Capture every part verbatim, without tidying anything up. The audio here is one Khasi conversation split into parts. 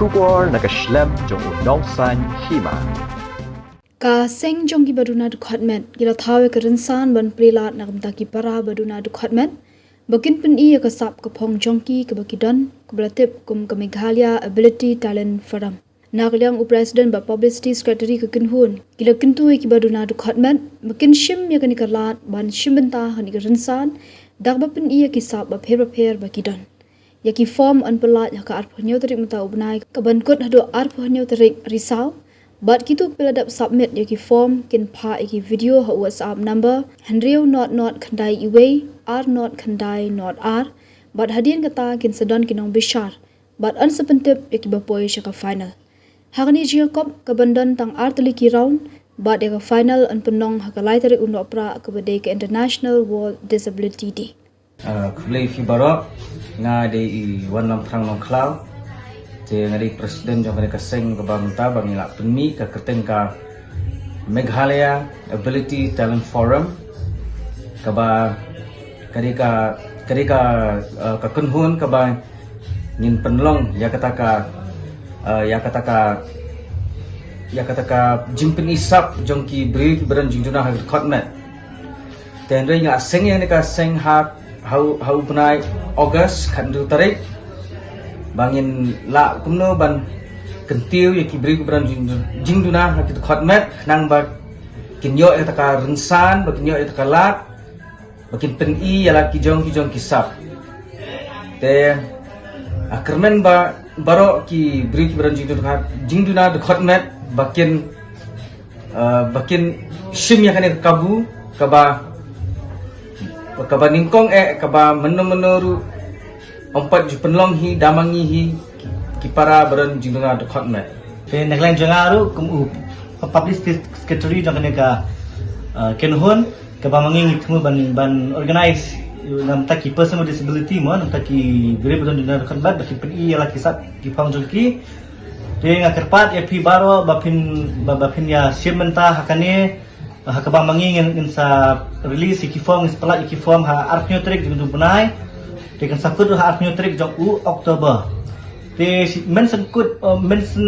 Khubor na ka shlem jong u Nongsaiñ Hima. Ka seng jong ki ba duna dkhot met ki la thaw ïa ka rynsan ban plie lad na ka bynta ki para ba duna dkhot met ba kin pyni ïa ka sap ka phong jong ki kaba ki don, kaba la tip kum ka Meghalaya Ability Talent Forum. Na ka liang u President bad Publicity Secretary ka kynhun ki la kyntu ïa ki ba duna dkhot met ba kin shim ïa kane ka lad ban shim bynta ha kane ka rynsan da kaba pyni ïa ki sap bapher bapher ba ki don. Ïa ki form yn pynlait ha ka arphew hynñiew tarik mynta u bnai ka ban kut haduh arphew hynñiew tarik Risaw. Bad kito kiba la dep submit ïa ki form kin phah ïa ki video ha WhatsApp number hynriew not not khyndai wei ar not khyndai not ar. Bad hadien kata kin sa don ki nongbishar bad yn sa pyntip ïa kiba poi sha ka final. Ha kane ka jingïakop ka ban don tang ar tylli ki round bad ïa ka final yn pynlong ha ka lai tarik u Nohprah kaba dei ka International World Disability Day. Ah, khublei phi baroh, nga dei i Wanlamphrang Nongkhlaw. Te nga dei president jong kane ka seng kaba mynta ba ngi la pynmih ka kyrteng ka Meghalaya Ability Talent Forum, kaba ka dei ka, ka dei ka, ah, ka kynhun kaba ngin pynlong ïa kata ka, ah, ïa kata ka, ïa kata ka jingpyni sap jong ki briew kiba don jingduna ha ka dkhot met. Te hynrei nga seng ïa kane ka seng ha, ha u, ha u bnai August khathynriew tarik ba ngin lah kumno ban kyntiew ïa ki briew kiba don jing, jingduna ha ki dkhot met khnang ba kin ïoh ïa kata ka rynsan, ba kin ïoh ïa kata ka lad, ba kin pyni ïa la ki jong ki jong ki sap. Te nga kyrmen ba baroh ki briew kiba don jingduna, jingduna dkhot met ba kin, ah, ba kin shim ïa kane ka kabu kaba, kaba nyngkong eh kaba mynno mynno ruh ym pat ju pynlong hi da ma ngi hi ki para ba don jingduna dkhot met. Te na ka liang jong nga ruh kum u publicity secretary jong kane ka, ah, kynhun kaba ma ngi ngi thmu ban, ban organize na bynta ki person with disability mo, na bynta ki briew ba don jingduna dkhot met ba kin pyni ïa la ki sap ki phong jong ki. Te nga kyrpad ïa phi baroh ba phin, ba, ba phin ïa shim bynta ha kane, ha kaba ma ngi ngin, ngin sa release ïa ki form, ngin sa pynlait ïa ki form ha arphew hynñiew tarik jong u bnai. Te kan sa kut ha arphew hynñiew tarik jong u October. Te shi-, mynshem kut, eh, mynshem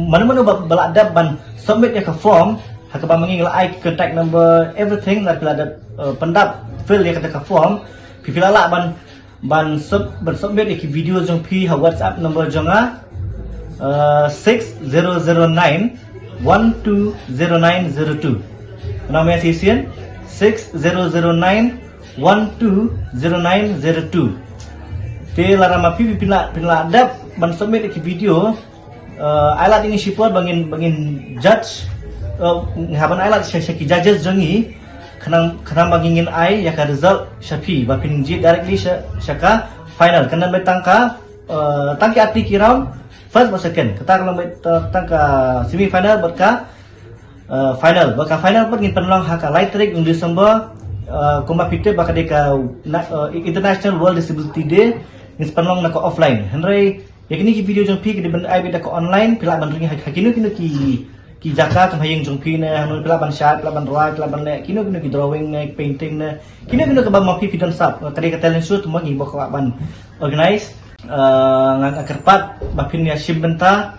mano mano ba, ba la dep ban submit ïa ka form, ha kaba ma ngi la ai ki contact number, everything, la phi la dep, eh, pyndap fill ïa kata ka form. Phi, phi la lah ban, ban sub-, ban submit ïa ki video jong phi ha WhatsApp number jong nga, uh, six zero zero nine one two zero nine zero two. Nga ong shisien, six zero zero nine one two zero nine zero two. Te lada ma phi, phi, phi la, phi la dep ban submit ïa ki video, uh, ai lad ïa ngi shipor ba ngin, ba ngin judge, uh, haba ai lad sha, sha ki judges jong ngi, khnang, khnang ba ngin ai ïa ka result sha phi ba phin jied directly sha, sha ka final. Kan don beit tang ka, uh, tang ki artylli ki round, first bad second. Kata kan don beit, uh, tang ka semi final bad ka, uh, final. Bad ka final pat ngin pynlong ha ka lai tarik u December, uh, kumba phi tip ba ka dei ka na-, uh, International World Disability Day, ngin pynlong na ka offline. Hynrei ïa kine ki video jong phi ki dei ban ai beit da ka online, phi lah ban ring ha, ha kino kino ki, ki jaka kum ha ïing jong phi ne, hangno phi lah ban shad, phi lah ban rwai, phi lah ban leh kino kino ki drawing ne, painting ne, kino kino kaba ma phi phi don sap, ka dei ka talent show, te ma ngi ba kwah ban organize. Ah, nga, nga kyrpad ba phin ïa shim bynta.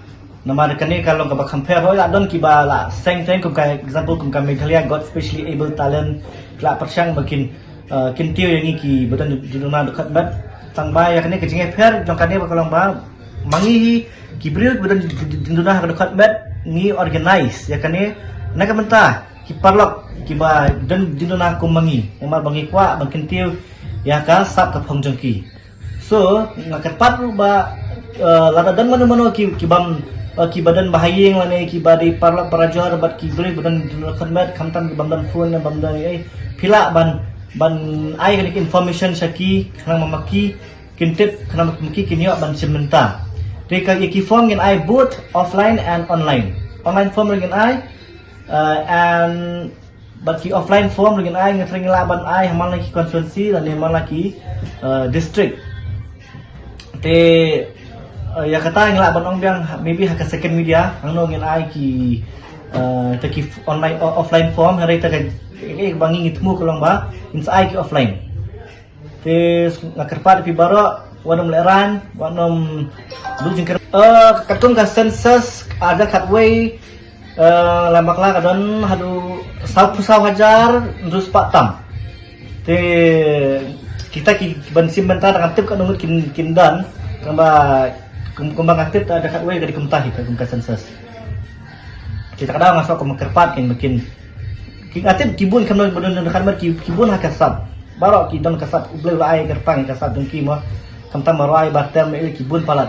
Namar kane ka long kaba kham pher, hooid la don kiba la seng teng, kum ka example kum ka Meghalaya Got Specially Abled Talent, ki la pyrshang ba kin, uh, kyntiew ïa ngi kiba don jingduna dkhot met. Tang ba ïa kane ka jingïapher jong kane ba ka long ba ma ngi hi ki briew kiba don jingduna ha ka dkhot met ngi organize ïa kane na ka bynta ki paralok kiba don jingduna kum ma ngi. Namar ba ngi kwah ban kyntiew ïa ka sap ka phong jong ki. So nga kyrpad ruh ba, eh, lada don mano mano ki, ki bym, eh, kiba don ba ha ïing lane kiba dei paralok parajor bad ki briew ba don jingduna dkhot met, khamtam ki bym don phone ne bym don ei, phi lah ban, ban ai kane ka information sha ki khnang ba ma ki kin tip, khnang ba ma ki kin ïoh ban shim bynta. Te ka, ïa ki form ngin ai both offline and online. Online form ruh ngin ai, eh, and bad ki offline form ruh ngin ai, ngi thrang lah ban ai ha man la ki constituency lane man la ki, uh, district. Te, uh, ïa kata ngi lah ban ong biang, maybe ha ka second media hangno ngin ai ki, uh, te ki f-, online, o-, offline form, hynrei te ka, eh, ba ngi ngi thmu ka long ba ngin sa ai ki offline. Te nga kyrpad phi baroh, Wat nym lehraiñ, wat nym duh jingkyrpad. Eh, katkum ka census, ada katwei, eh, la bakla ka don haduh saw phew saw hajar hynriew spah tam. Te kita ki ban shim bynta da ngam tip katno ngut kin, kin don. Kumba, kum, kumba ngam tip, ada katwei ka dei kumta hi, katkum ka census. Kita ka daw nga sngew kum kyrpad kein ba kin, ki, nga tip ki bun, kumno ba don, don kyrpad, ki, ki bun ha ka sap. Baroh ki don ka sap, U Blei u la ai kyrpang ka sap jong ki mo. Khamtam baroh ai ba tem, eh, ki bun palat.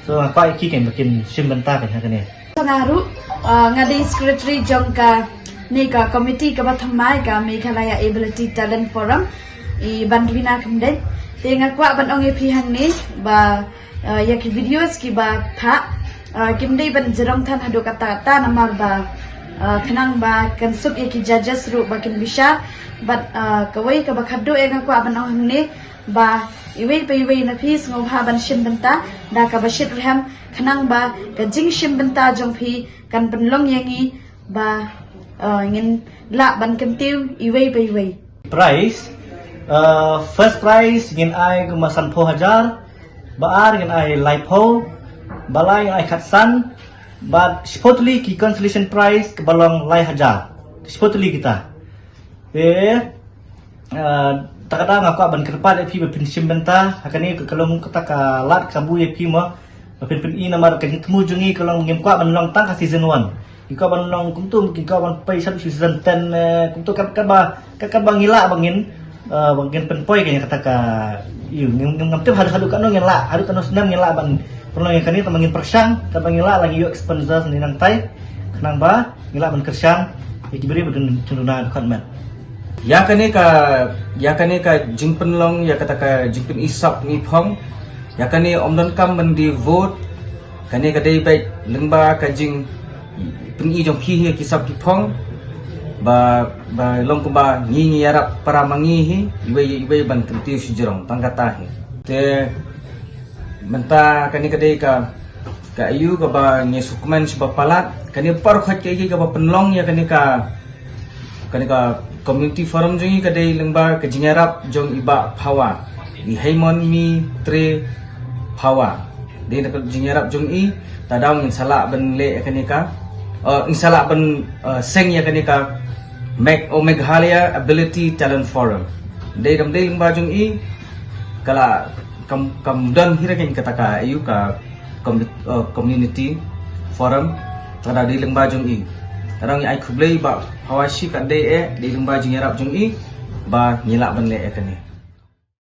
So nga kwah ïa ki kein ba kin shim bynta kein ha kane. Nga ruh, ah, nga dei secretary jong kane ka committee kaba thymmai, ka Meghalaya Ability Talent Forum, i Bandrina Khymdeit. Te nga kwah ban ong ïa phi hangne ba, ah, ïa ki videos kiba phah, ah, kim dei ban jrong than haduh katta katta namar ba, ah, khnang ba kan suk ïa ki judges ruh ba kin bishar. Bad, ah, kawei kaba khatduh ïa nga kwah ban ong hangne ba iwei pa iwei na phi sngewbha ban shim bynta da kaba shit rhem, khnang ba ka jingshim bynta jong phi kan pynlong ïa ngi ba, eh, ngin lah ban kyntiew iwei pa iwei. Prize, eh, first prize ngin ai kumba sanphew hajar, ba ar ngin ai laiphew, ba lai ngin ai khatsan, bad shiphew tylli ki consolation prize kaba long lai hajar. Shiphew tylli kita. Te, ah, ta ka daw nga kwah ban kyrpad ïa phi ba phin shim bynta ha kane ka, ka long kata ka lad kabu ïa phi mo. Ba phin pyni namar ka jingthmu jong ngi ka long ngim kwah ban long tang ka season one. Ngi kwah ban long kumto, ngi kwah ban poi sha season ten, eh, kumto kat, katba, kat, katba ngi lah ba ngin, eh, ba ngin pynpoi ka ïa kata ka, ïa, ngim, ngim, ngam tip haduh, haduh katno ngin lah, haduh katno snem ngin lah ban pynlong ïa kane, tangba ngin pyrshang katba ngi lah, la ngi ïoh sponsors ne nangtai. Khnang ba ngi lah ban kyrshan ïa ki briew ba don jingduna dkhot met. Ïa kane ka, ïa kane ka jingpynlong, ïa kata ka jingpyni sap ngi phong. Ïa kane ym donkam ban dei vote. Kane ka dei beit lyngba ka jingpyni jong phi ïa ki sap ki phong. Ba, ba long kumba ngi, ngi ïarap para ma ngi hi, iwei, iwei ban kyntiew shajrong, tang kata hi. Te mynta kane ka dei ka, ka aiu kaba ngi sngewkmen shibun palat, kane por khot ka aiu kaba pynlong ïa kane ka, kane ka community forum jong ngi ka dei lyngba ka jingïarap jong i Bah Phawa, i Heimon Mitre Phawa. Dei na ka jingïarap jong i, ta daw ngin sa lah ban leh ïa kane ka, eh, ngin sa lah ban, eh, seng ïa kane ka Meg-, oh, Meghalaya Ability Talent Forum. Dei dam dei lyngba jong i, ka la kam, kam don hi ruh kein kata ka aiu ka com-, eh, community forum, ta daw dei lyngba jong i. Ta daw ngi ai khublei Bah Phawa shi katdei eh, dei lyngba jingïarap jong i ba ngi lah ban leh ïa kane.